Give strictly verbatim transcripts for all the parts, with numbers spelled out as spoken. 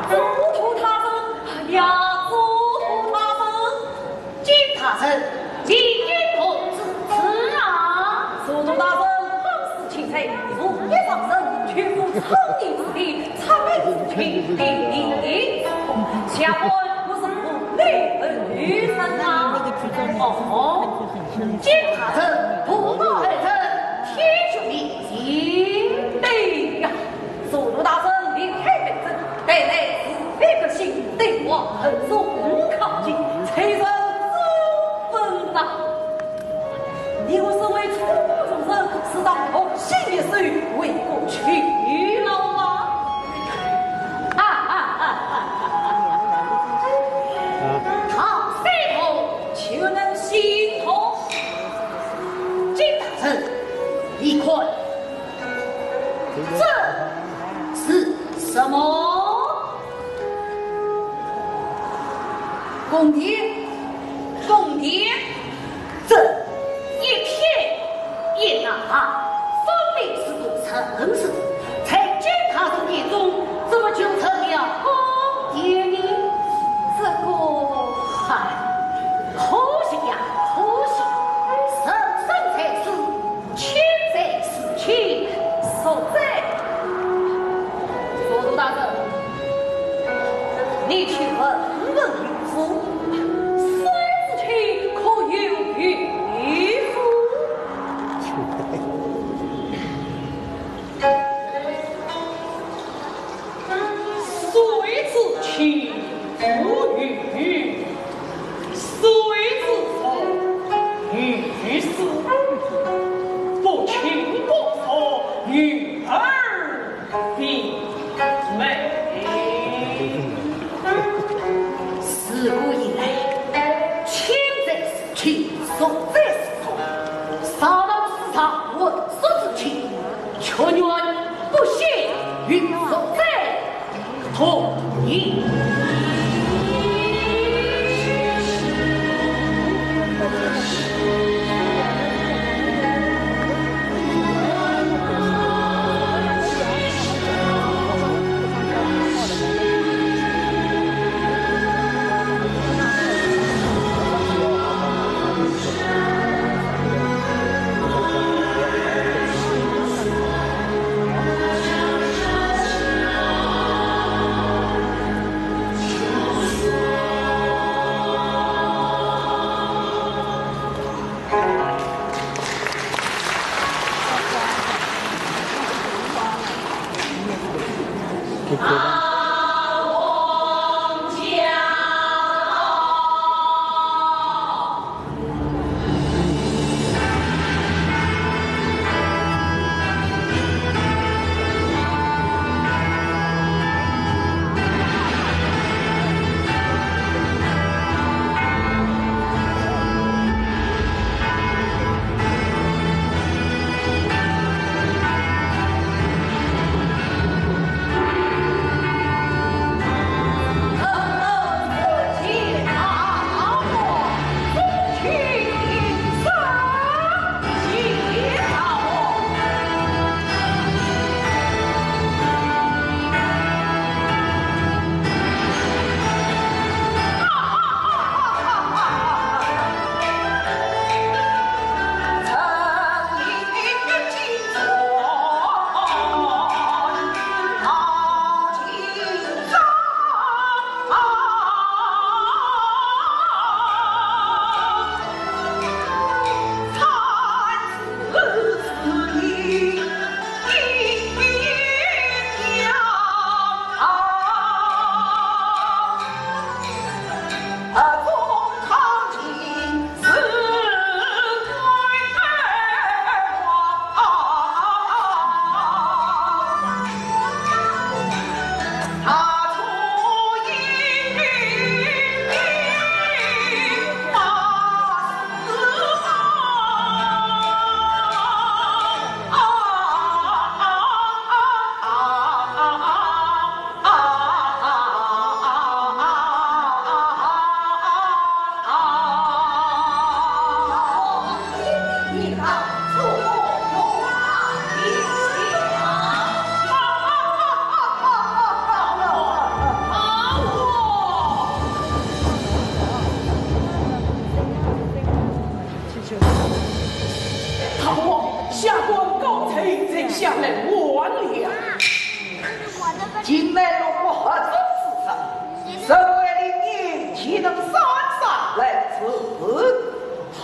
祖宗大人呀，祖宗大人！金大人，你也同此事啊？祖宗大人，好事情在，父母双亡，全无昌年之地，出门之地，地地地。下官不是不理而愚人啊。哦，金大人，不道而人，天诛地地。对呀。 祖宗大人，你太卑职，待乃慈悲的心，对我横竖抗拒，才是祖宗啊！你我身为初中生，是当同心一心，为国去了啊！哈哈哈哈哈！唐三通岂能心痛？金大人，你看， 这是什么？宫殿，宫殿，这一天一夜，分明是个盛世。在金大人眼中，怎么就成了宫殿呢？这个，唉，可惜呀，可惜，人生在世， 千载事情，数载。祖宗大人，你去问问岳父，三字经可有余矣？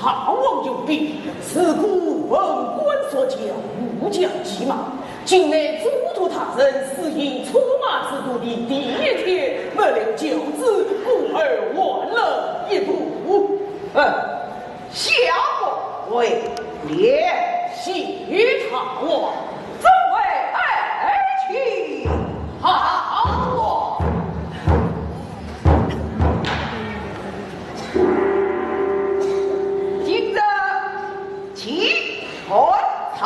大王有命，自古文官所驾，武将骑马。近来总督大人私行出马之途的第一天，没留轿子，故而晚了一步。呃，下官为了谢大王，怎为爱卿？大王。 今日启元朝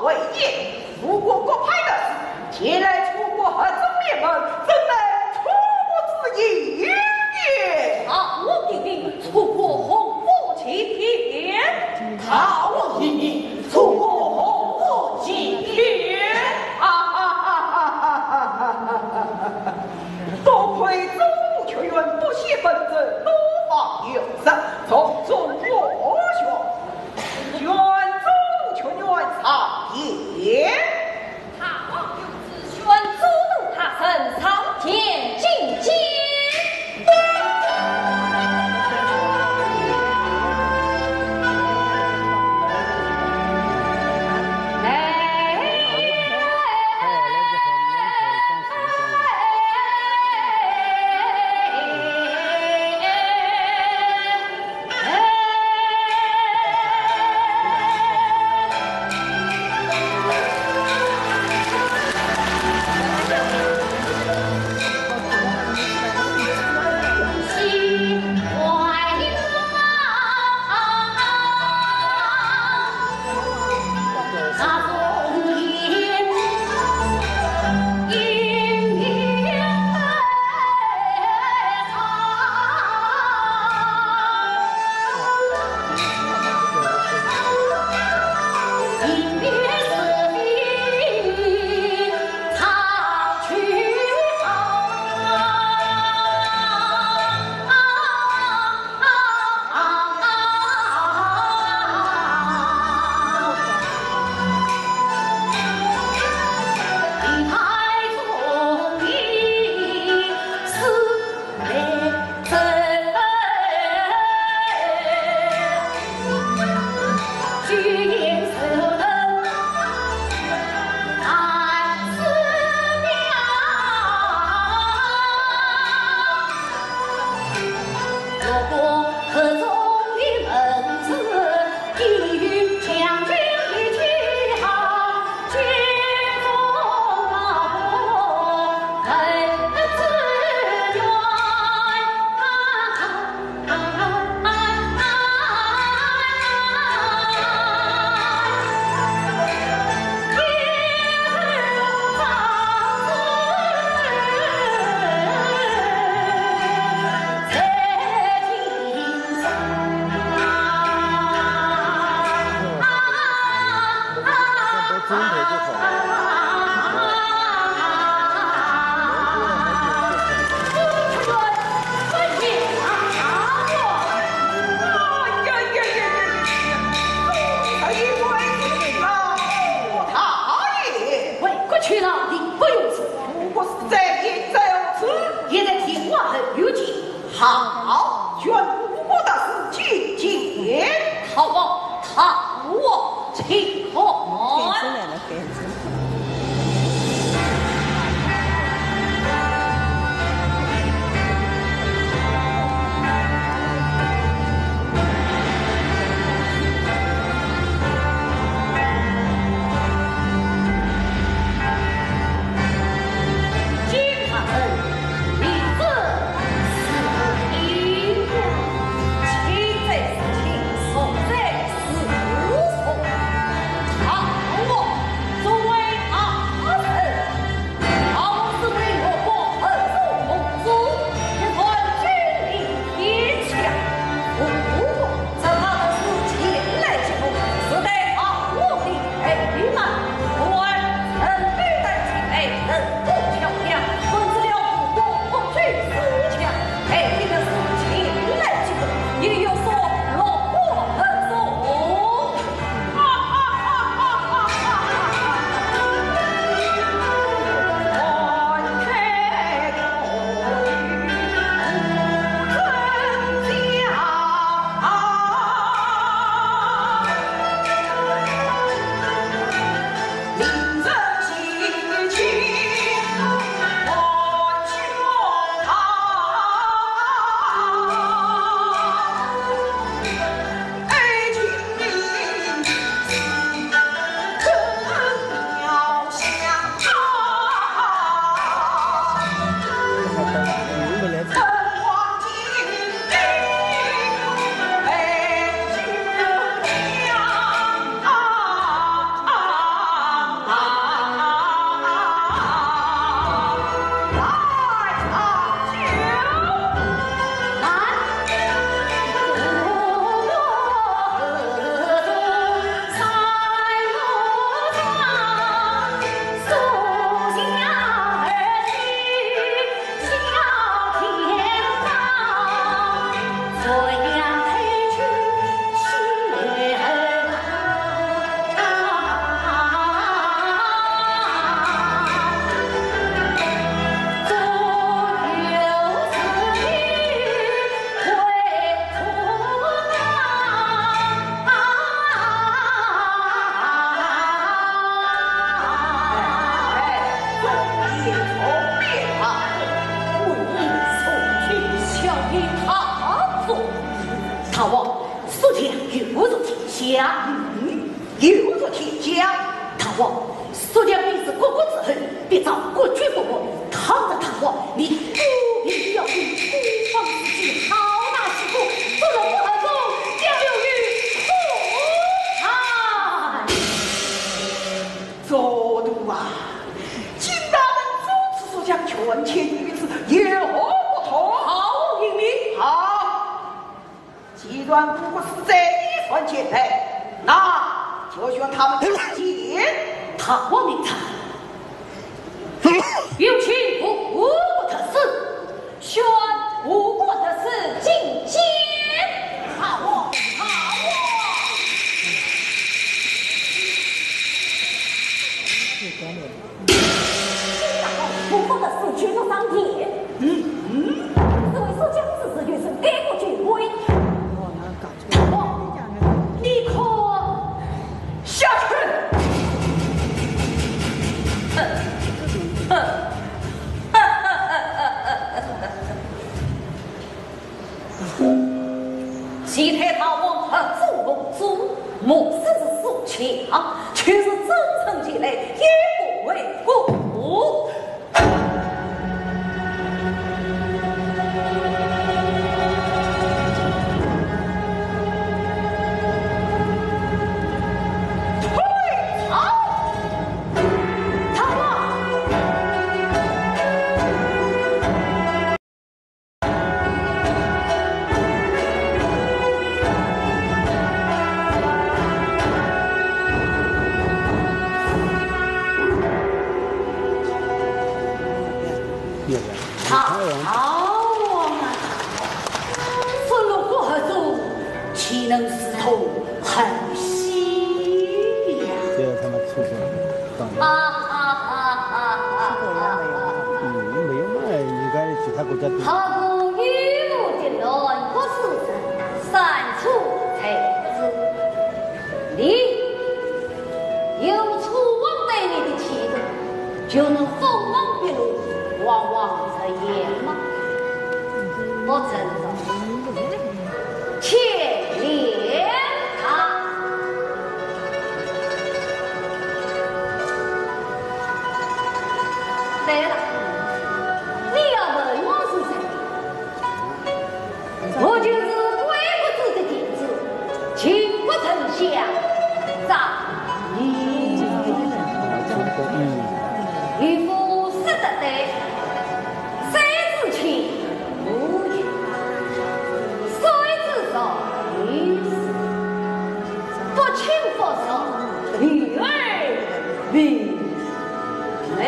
为宴，吴国各派大使前来楚国合纵联盟，怎奈楚国之言也。大王英明，楚国洪武齐天。大王英明，楚国洪武齐天。啊哈哈哈哈哈哈哈哈哈！ 多亏中书屈原不写本奏，多方有失，从中斡旋，宣中书屈原上殿。大王有旨，宣中书大人上殿觐见。好，宣布吴国大使觐见。好啊，好啊，请看。大王，宿将有辱天下。嗯，有辱天下。大王，宿将本是国国之后，必遭国君不满。倘若大王你故意要求孤芳自赏，好大喜功，做了不合格，将留于苦海。周都啊，金大人主持宿将权且御史，有何不妥？好，英明。好。 既然吴国使者已传前来，那就宣他们进见。大王明察，有请吴国特使。宣吴国特使进见。大王，大王。 吴国特使举目上殿。嗯，嗯。这位宿将之事，有失该国君威。大王，你可下去。哼，哼。 其他大王合作共主，莫说是宿将，就是忠臣前来也不为过。退朝！大王！ 大王啊，说了不合作，岂能私通横隙呀？这他妈畜生，当然。啊哈哈哈哈哈哈！嗯，没有嘛，你看其他国家都……好个一路的乱国使臣，三处才子。 你有楚王待你的气度，就能锋芒毕露，往往出言吗？不成熟，且怜他。对了，你要问我是谁？ 我就是贵国子的嫡子，秦国丞相张仪。一夫四子，三子亲，五子，三子少，一子不亲不疏，女儿名美。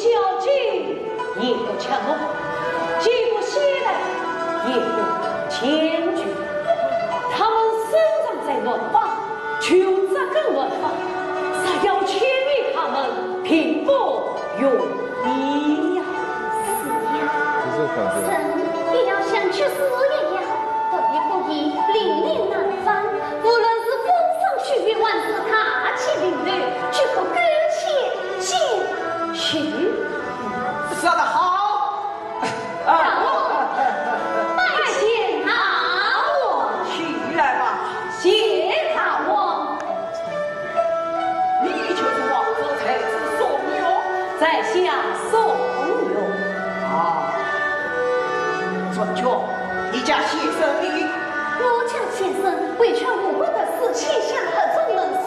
小姐也不寂寞，既不闲来，也不厌倦。他们生长在南方，就扎根南方，若要迁移他们，并不容易呀。是呀，人也要像居士一样，独立不移，凛凛南方。无论是风霜雪月，还是大起凌流，俱可搁浅进去。说得好！啊，大王，拜见大王。起来吧。谢大王。你就是王州才子宋玉？在下宋玉。啊，传君，你家先生呢？我家先生为劝吴国得失，欠下河中文书，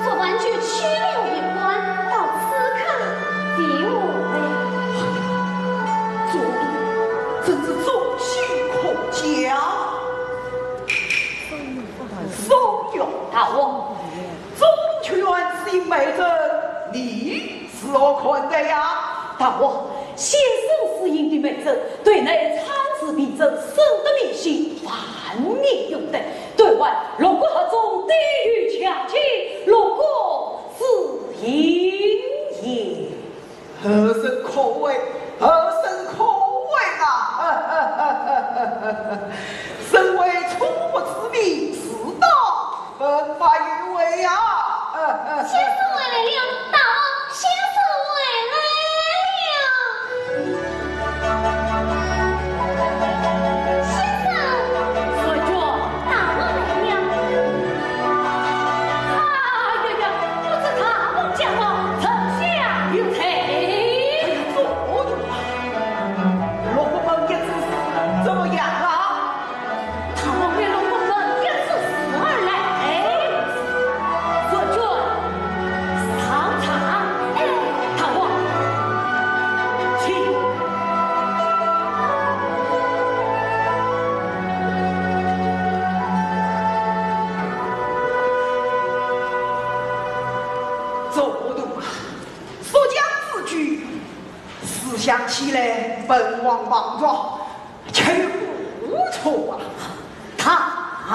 昨晚就去了一官，到此刻未回。这真是忠心可嘉。宋玉。大王。 中秋元帅梅珍，你如何看待呀？大王，先生赐饮的梅珍，对内参差平正，深得民心，万民拥戴；对外，六国合众，抵御强秦，六国之英也。 后生可畏，后生可畏啊！身为楚国之民，自当奋发有为啊！先生回来了，大王，先生回来了。先生。传君。 大王来了。哎呀呀，不知大王驾到，丞相有罪。哎呀，这不对啊！六国盟约之事怎么样了？大王为六国盟约之事而来。传君，上茶。哎，大王，请。 这不对啊，说将之举，思想起来，本王莽撞，却无错啊。大王。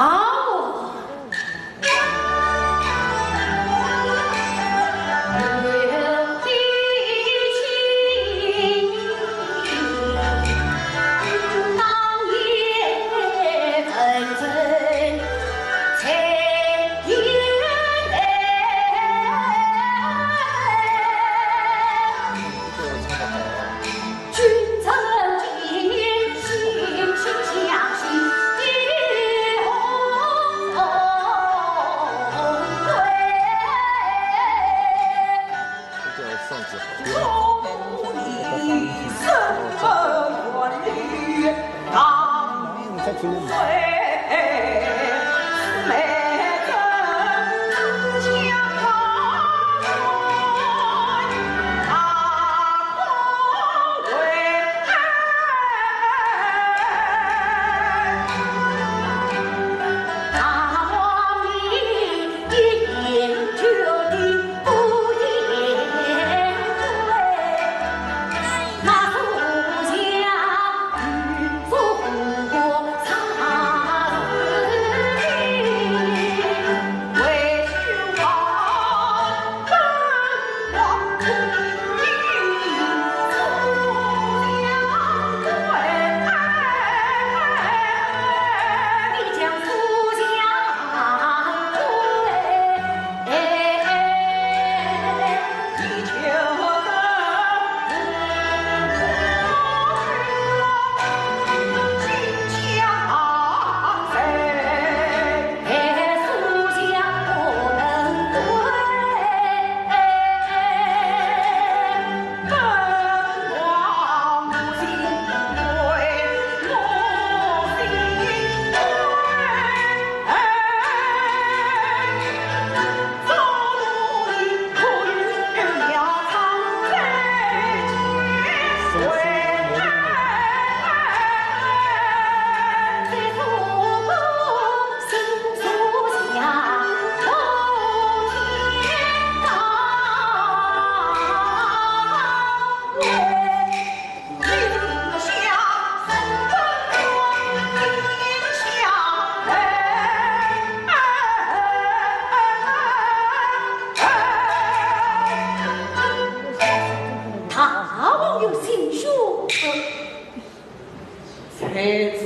子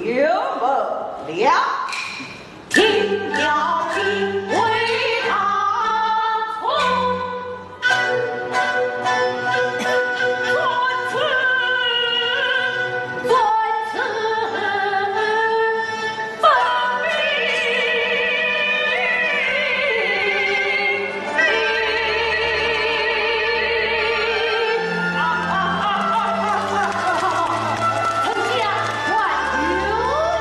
有门了。听小姐为他从。丞相，还有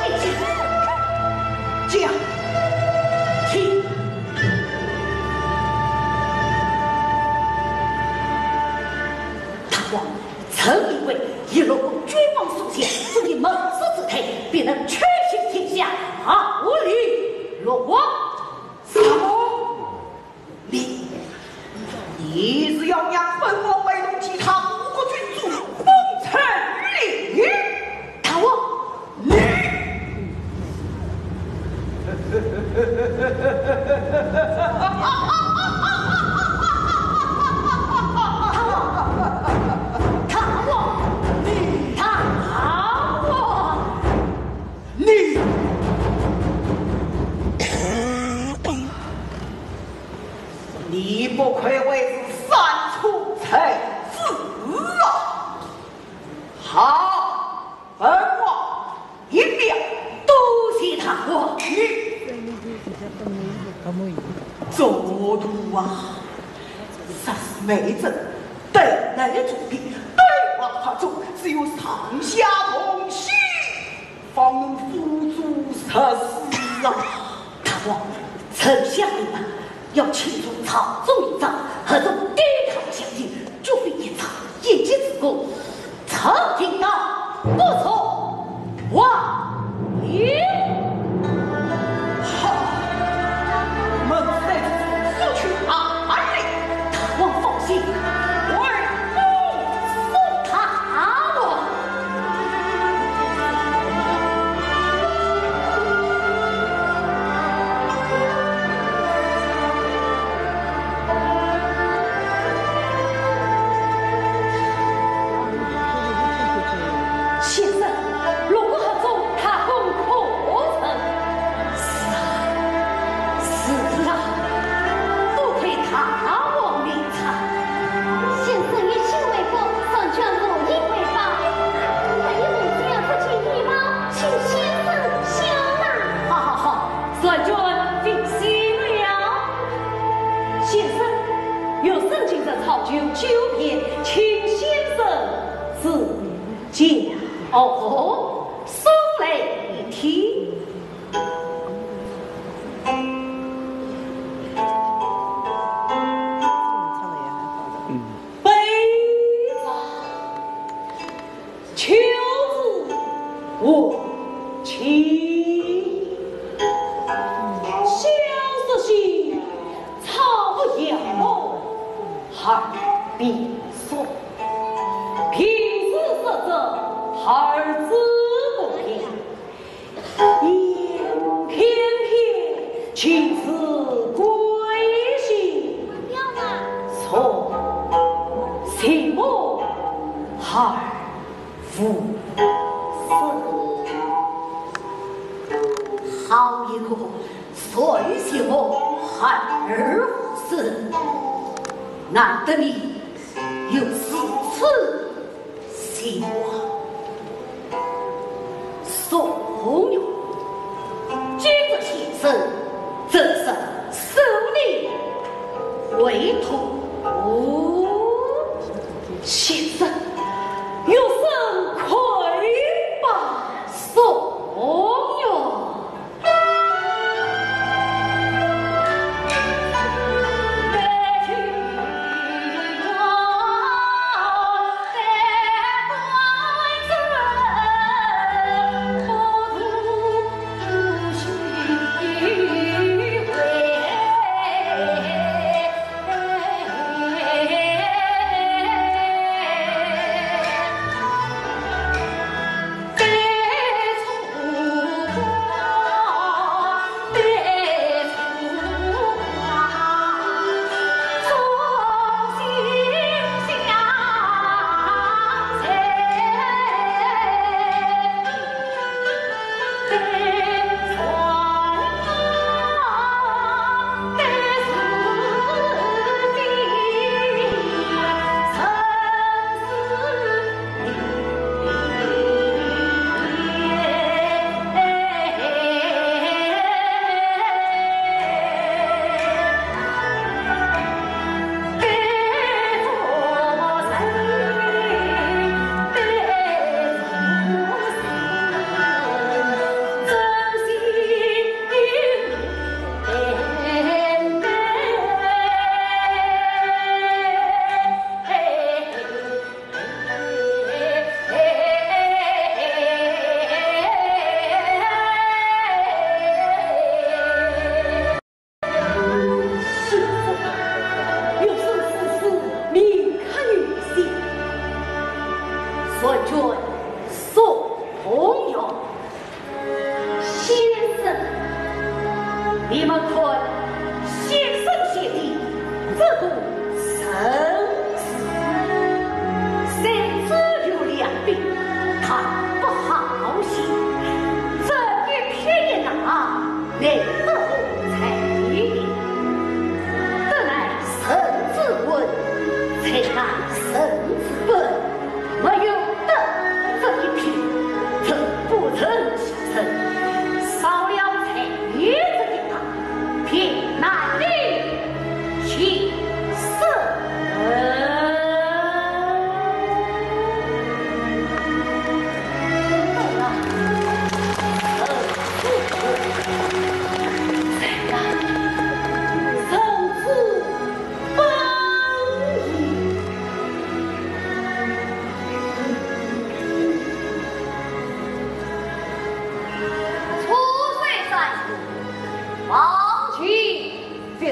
一计。讲。听。大王， 臣以为以陆公君王所见，作为门族之推，必能取信天下，号令六王。什么？你，你是要让本王陪同其他五国君主封陈立？大王，你！ 大王，大王，你，你不愧为是三处才子啊！好，本王一表。多谢大王。做奴啊，若是没朕对内作弊，对外发作，只有上下同心，方能辅助实事啊。大王，臣下明白，要清除朝中一党，合众抵抗强敌，绝非一朝一夕之功。 臣听到，不从王命。好，门主在此，速去办理。大王放心，我儿恭送大王。 先生，陆国合众，大功可成。是啊，是啊，多亏大王明察。先生一心为国，全军无一不报。这一回只要不见一毛，请先生笑纳。好好好， 全军尽兴了。先生，学生今日操卷九篇，请先生指教。哦，送来一听。备着。 求子无期。小时候，草不言不，孩必说。平时说着，孩子不平。 言偏偏，情似归心。从寂寞而无声。好一个从寂寞而无声，难得你有如此 希望。宋玉，今日先生正是受你委托。先生，学生跪拜。宋玉。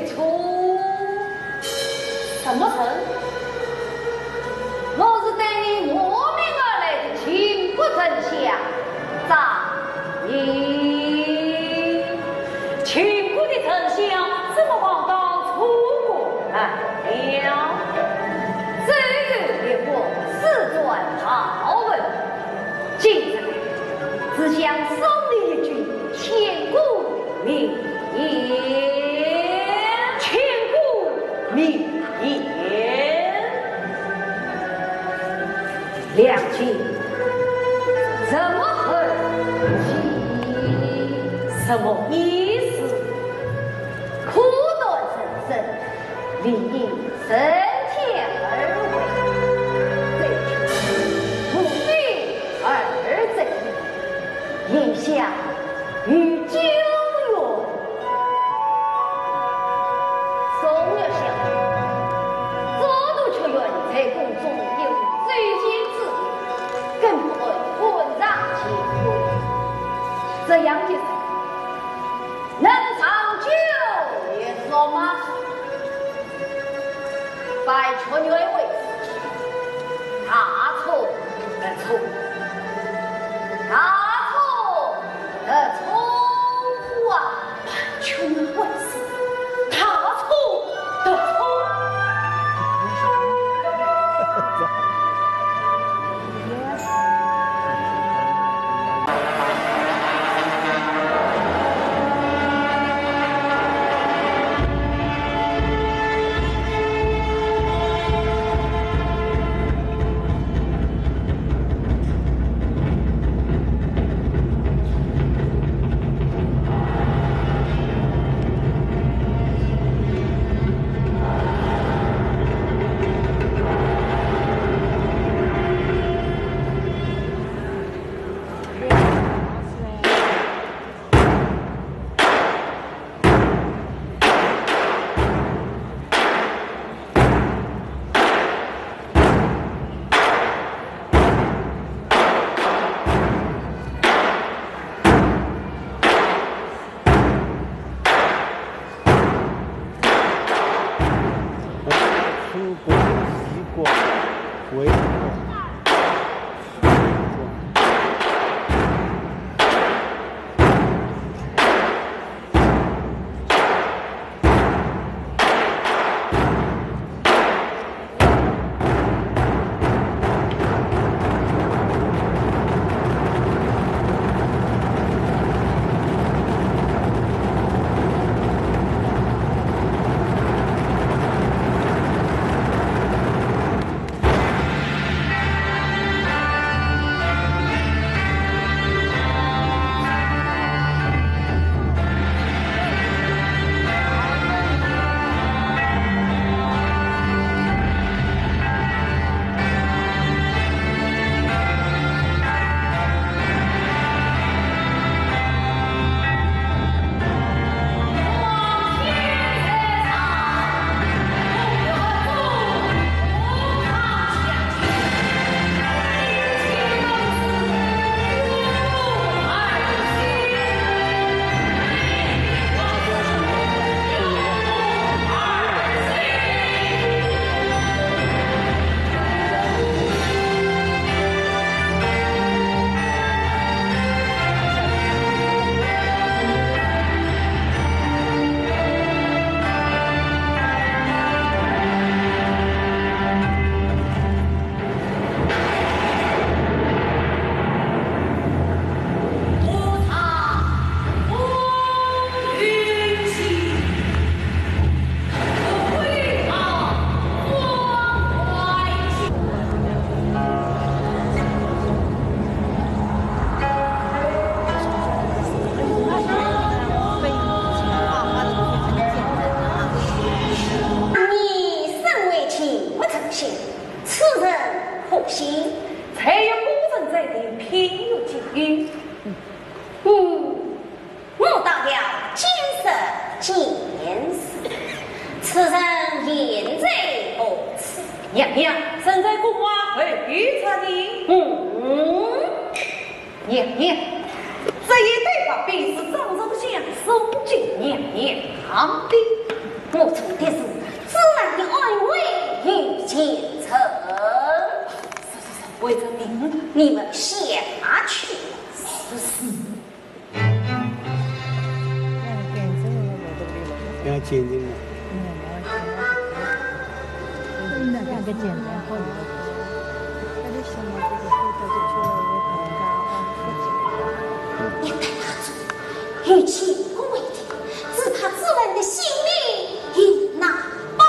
出什么人？我是带你慕名而来的秦国丞相张仪。秦国的丞相怎么跑到楚国来了？周游列国，四转讨问。 今日只想送你一句千古名言。千古名言。梁祝，怎么而起？什么意思？苦短人生， 理应顺天而为，追求目标而正。眼下有九原。宋玉想，赵都阙原在宫中有周先之礼，更不会断章取义。这样一来，能长久运作吗？ 拜阙原为师，大错特错，大错特错啊！拜阙原为师，大错特错。出国、西国、回国。你身为秦国丞相，此人可信？才有古人在前，品学兼优。嗯，我到了见识见识，此人现在何处？娘娘，正在宫外候御着呢。嗯，娘娘，这一对白便是张丞相送给娘娘的。我做的是自然的安慰与虔诚。是，是，是，为着您，你们下去。是，是。要见证了。你带他走，与其恭维的，只怕自然的性命也难保。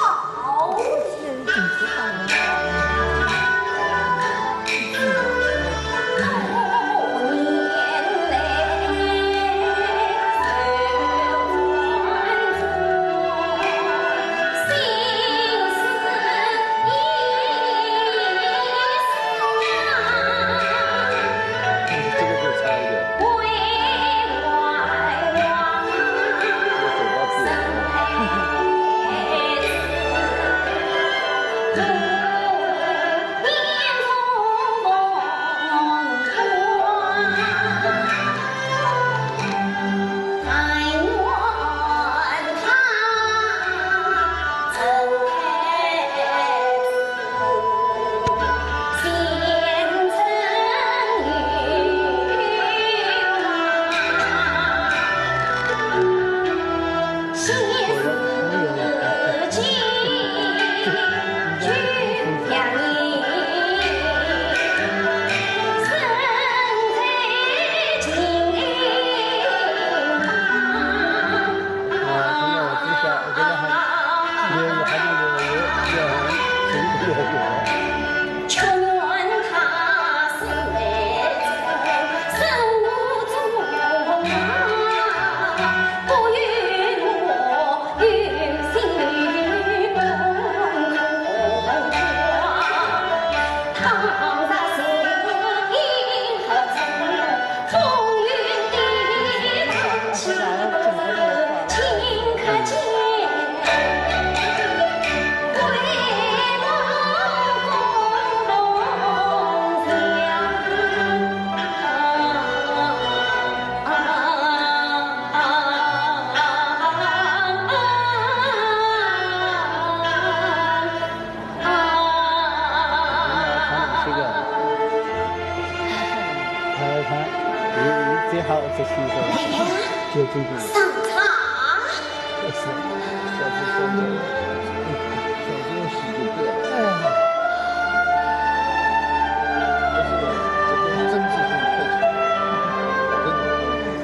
上茶。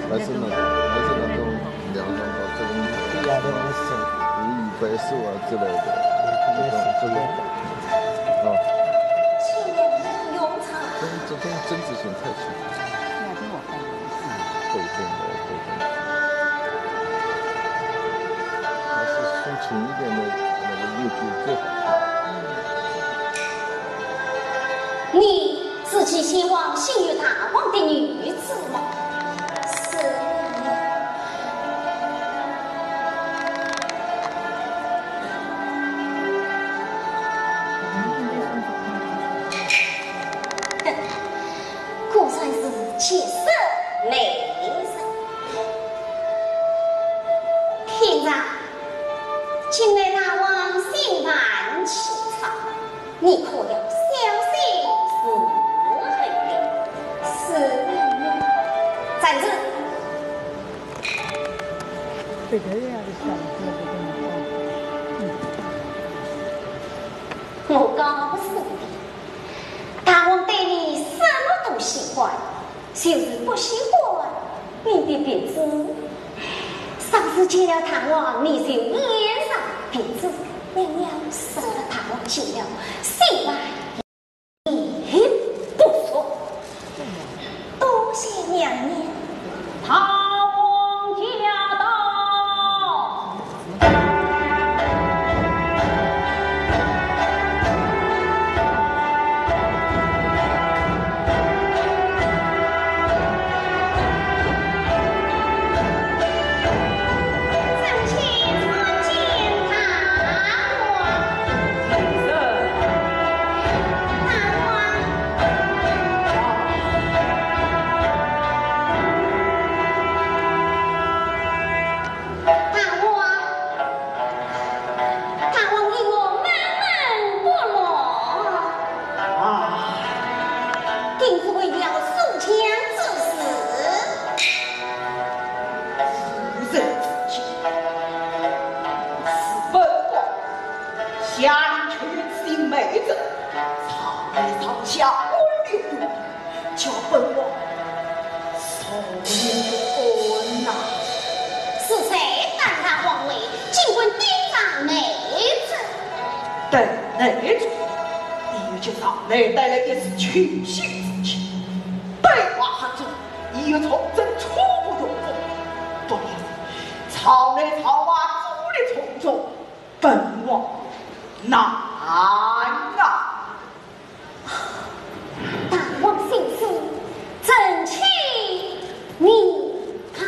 还是那，还是那种两种吧，这种无语白素啊之类的，这种，这种，啊。这种政治性太强。 厚重的，厚重的。还是送轻一点的那个越剧最好看。你是寄希望心于大王的女子吗？是。 果然是绝色美人。听着，近来大王心烦气躁，你可要小心伺候了。是。站住！我告诉你， 大王对你什么都喜欢，就是不喜欢你的鼻子。上次见了大王，你就掩上鼻子，你要受了大王气了，心烦意不爽。多谢娘娘。大王驾到！家里却有此一妹子，朝堂上下官僚，叫本王受官呐。是谁胆大妄为，竟敢盯上妹子？对妹子，你就上来带来一丝清醒之气。对话之中，你又重整错误用功，不要朝内朝外阻力重重， 本王难啊！大王心思，臣妾明白。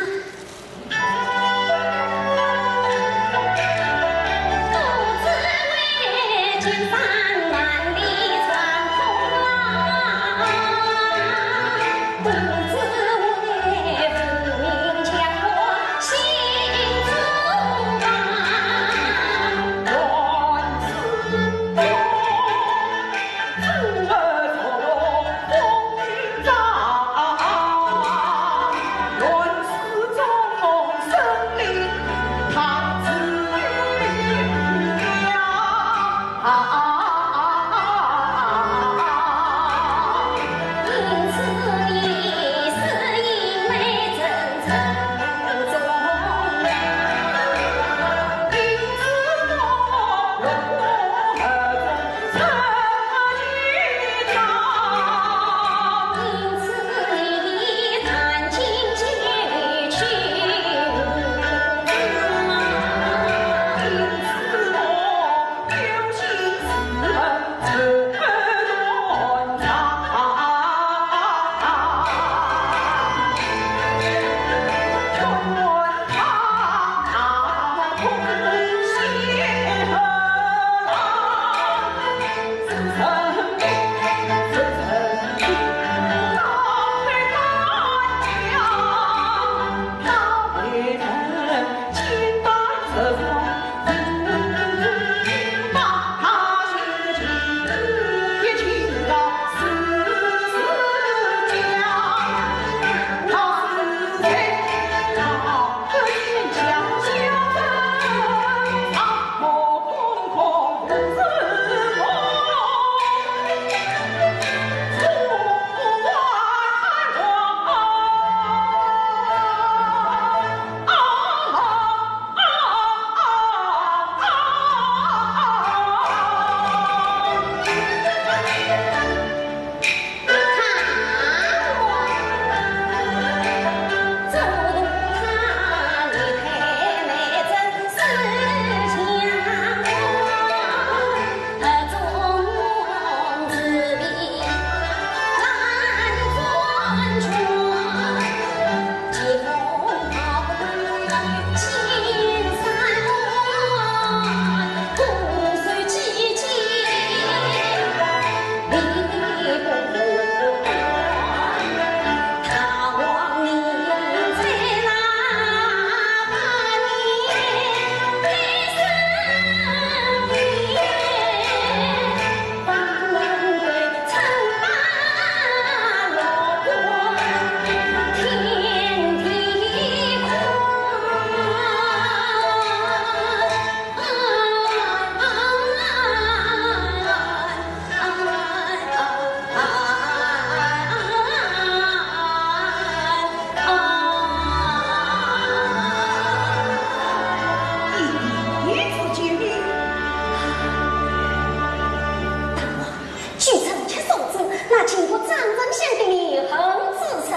据臣妾所知，那秦国张丞相的仇恨之舌，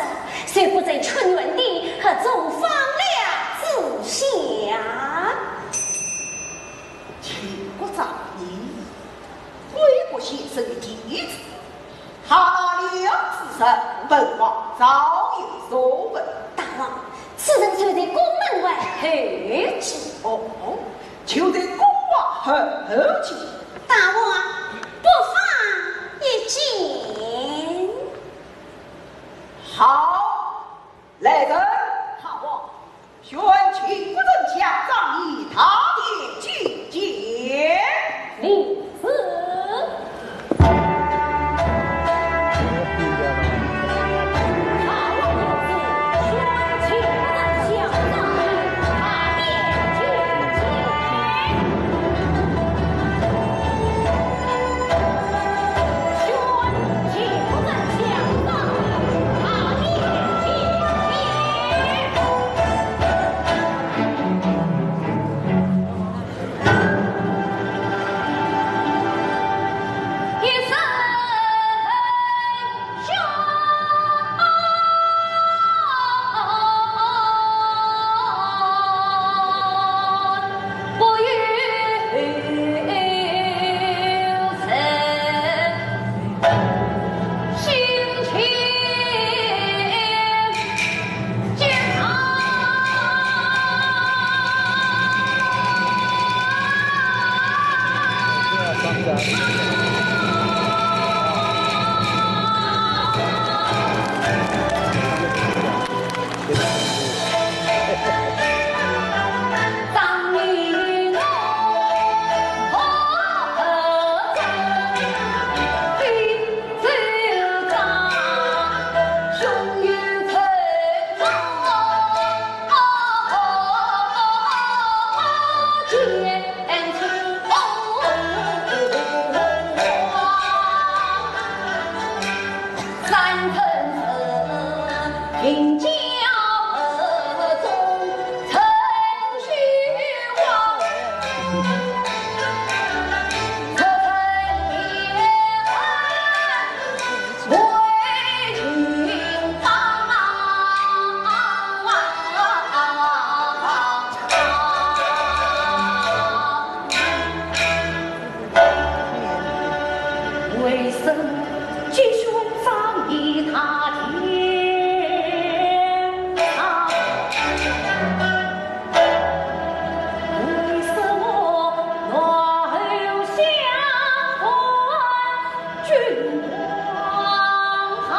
虽不在屈原的合纵放了之下。秦国张仪，归国先生的弟子，他那良知之人，本王早有所闻。大王，此人就在宫门外候见。哦，就在宫外候见。大王，不妨一见。好，来人，大王，宣秦国丞相张仪到殿觐见。领旨。为什么继续张仪他天堂？为什么暖后相逢君王堂？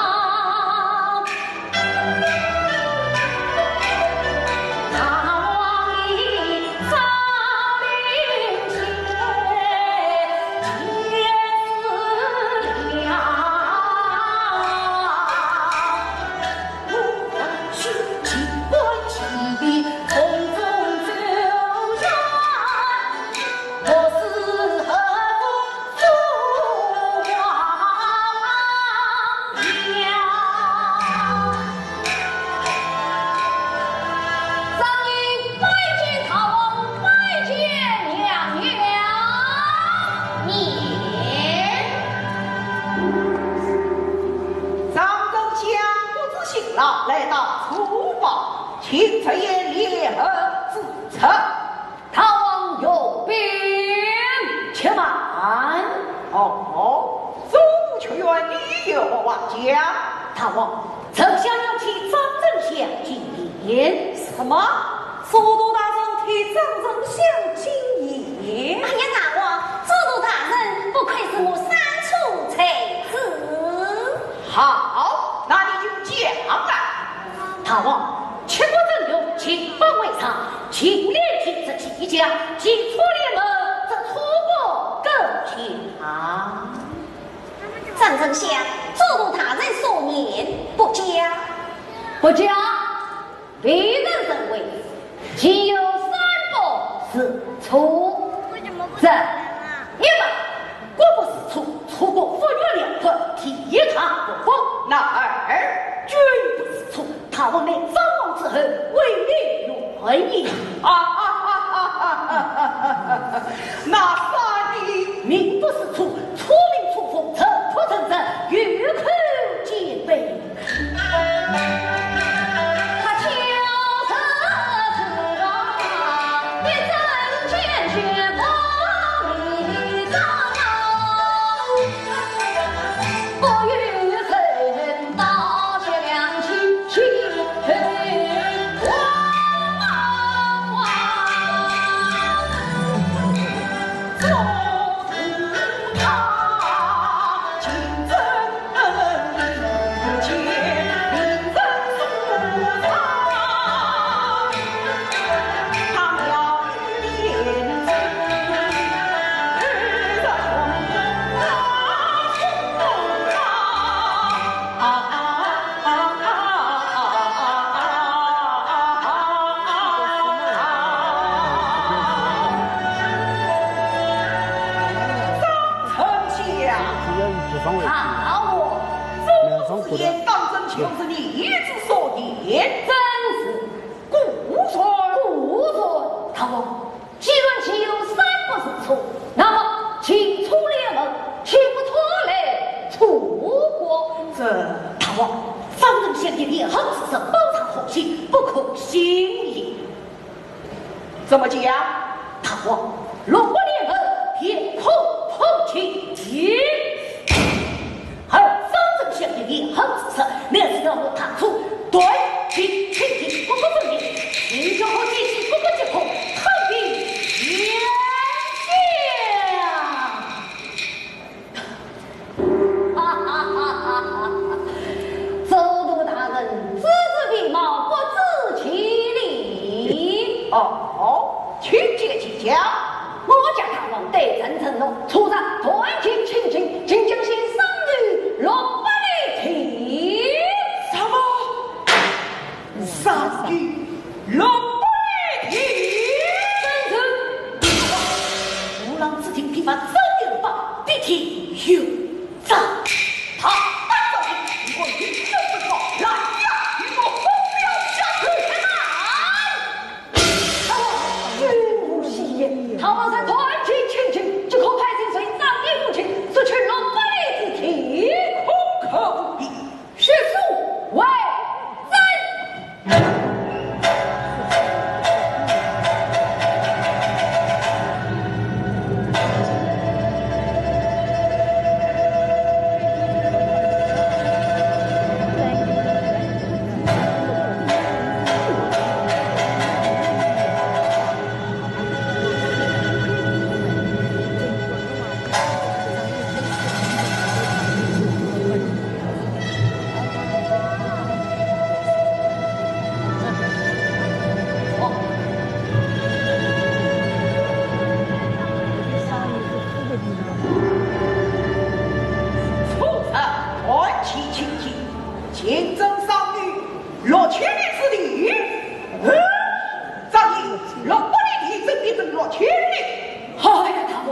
张仪拜见大王，拜见娘娘。免。张丞相不辞辛劳，来到厨房，请出言，lieho之策。 大王有禀。且慢。哦，左武却院，你有话讲。大王，丞相要替张丞相进言。什么？左都大人替张丞相进言？哎呀，大王，左都大人不愧是我三处才子。好，那你就讲吧。 大王，七国争雄，秦邦未尝，秦联军则齐家，秦楚联盟则楚国更强。张丞相，左都大人所言不假。不假？未曾认为，秦有三不四楚。这一不，国不是楚，楚国忽越辽阔，地大物博。那二，君不是楚， 大王乃张王之后，威名远扬。啊哈哈哈哈哈哈！那三呢？民不是楚，楚民楚风，臣不成臣，有口皆碑。 好，我朱四爷当真就是你之所言。正是。果然？果然。大王，既然秦有三不四楚，那么秦楚联盟，岂不拖累楚国？这，大王，方卿一言，言行之实，包藏祸心，不可轻言。 怎么讲？大王，六国联盟，便恐破秦。而张丞相一言，言行之实，乃是要我大楚断绝亲戚，各个分裂，秦就好继续各个结果，太平天下。对阵承诺，出战团结亲近，今将先赏你六百里地。什么？赏你六百里地？真是。虎狼之庭，兵法真有法，必定有诈。他打造的，我一个不错，来呀，与我分秒下去。 大王，君无戏言，大王若团结亲近，即可派人随张仪入侵，夺取六百里之地。空口无凭，实属伪真。出城团结亲近，今将赏你六千里之地。呃，张仪，六百里地怎变成六千里？哎呀，大王，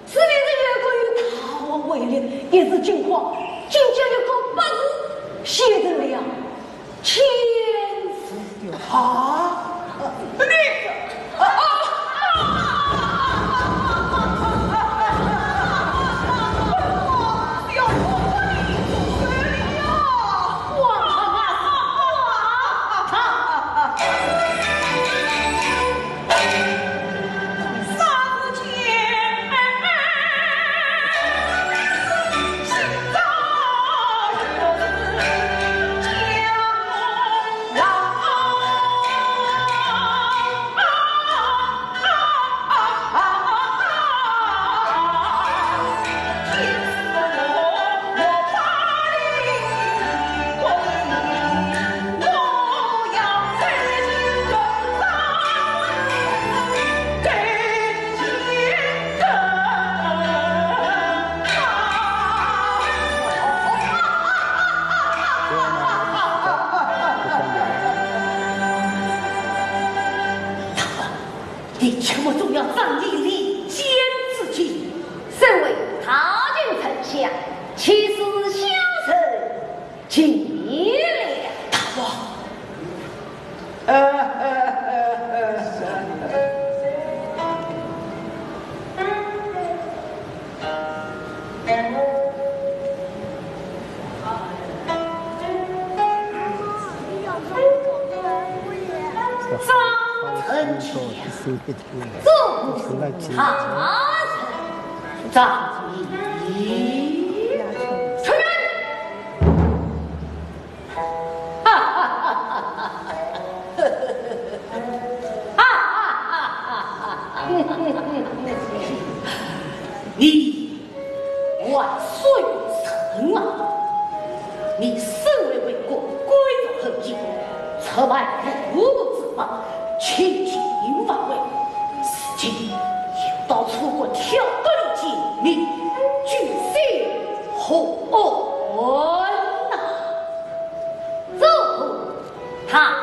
此地是越过与大王为邻，一时惊慌，竟将一个八字写成了千字。啊？你，啊！你切莫动摇张仪立坚之心。身为大秦丞相，岂是小人情了？大王。张丞相，祝贺大人。张仪，出来。哈哈哈哈哈！哈哈哈哈哈！你还算人啊！你身为魏国归附后裔，出卖吴国之邦，侵秦伐魏，如今又到楚国挑拨离间，你居心何安呐？ 祝贺大人。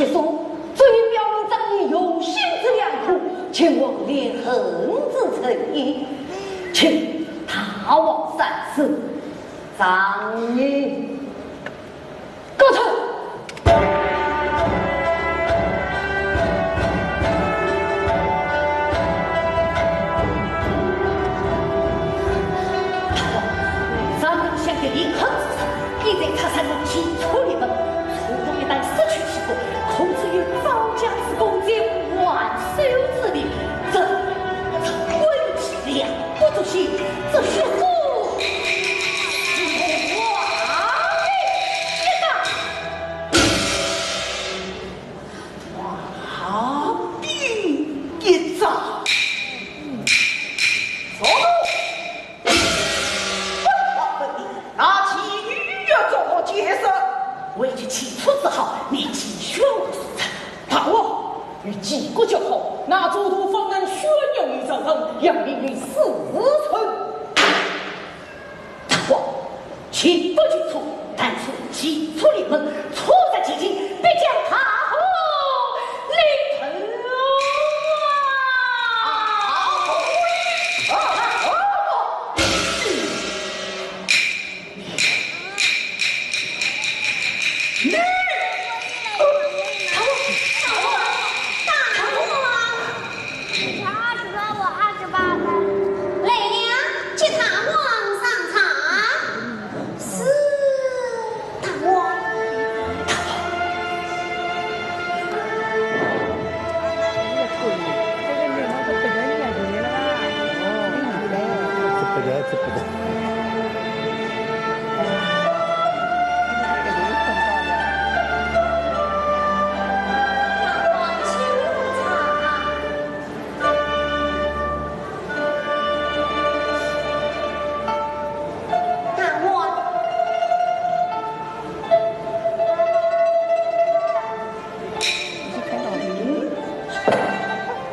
说，只有表明张仪用心之良苦，秦王烈恨之成也。请大王三思，张仪。 告辞。大王，咱们想要立恨之仇，必在他山中祭出烈恨。楚国一旦失去齐国，恐只有招架之功，再无还手之力。这，这关系了不足惜，这血书是我王的一张。 王的一张。走！那妓女要怎么解释？为求其出之好，你继续无事。大王，与齐国交好，那诸侯方能宣扬于朝臣，扬名于四川。 大王，秦国君主，但是祭出烈恨，出杀其境，必将大祸临头啊！啊！啊！啊！ 来了，接大王上茶。是，大王。大王。大王。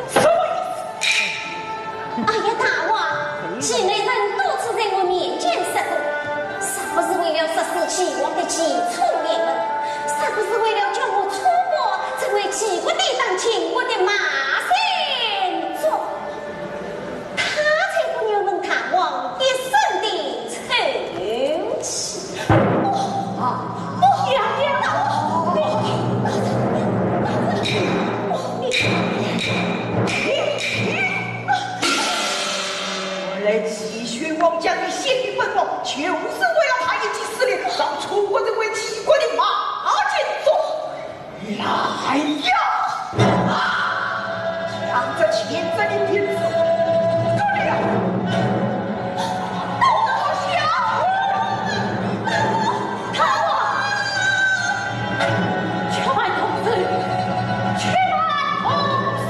什么意思？哎呀，大王，齐国人多次在我面前说过，若不是为了杀死齐王的齐楚联盟，若不是为了救我楚国成为齐国抵挡秦国的马前卒，他才不愿闻大王一声的 对不起。哦，哦，娘娘，哦，你，你，你，你，原来齐宣王将你献给本王，就是为了他一己私利，让楚国成为齐国的马前卒。 来呀！啊，将这奸贼的鼻子割了！刀下！大王！且慢，童子！且慢，童子！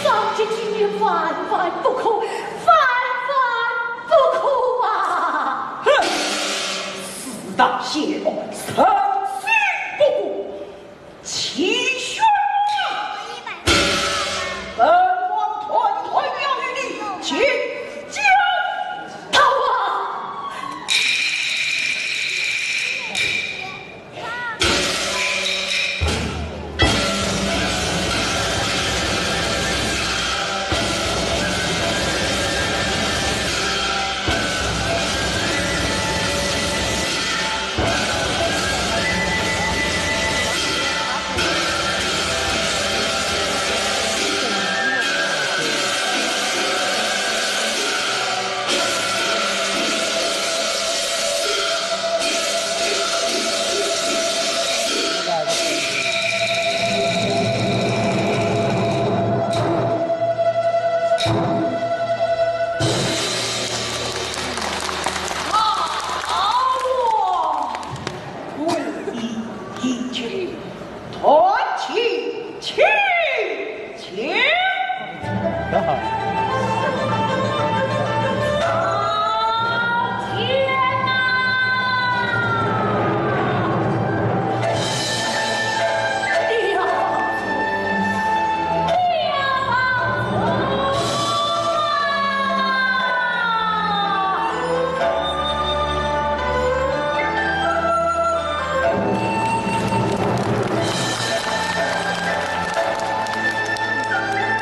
上级今日万万不可，万万不可啊！哼！四大邪恶，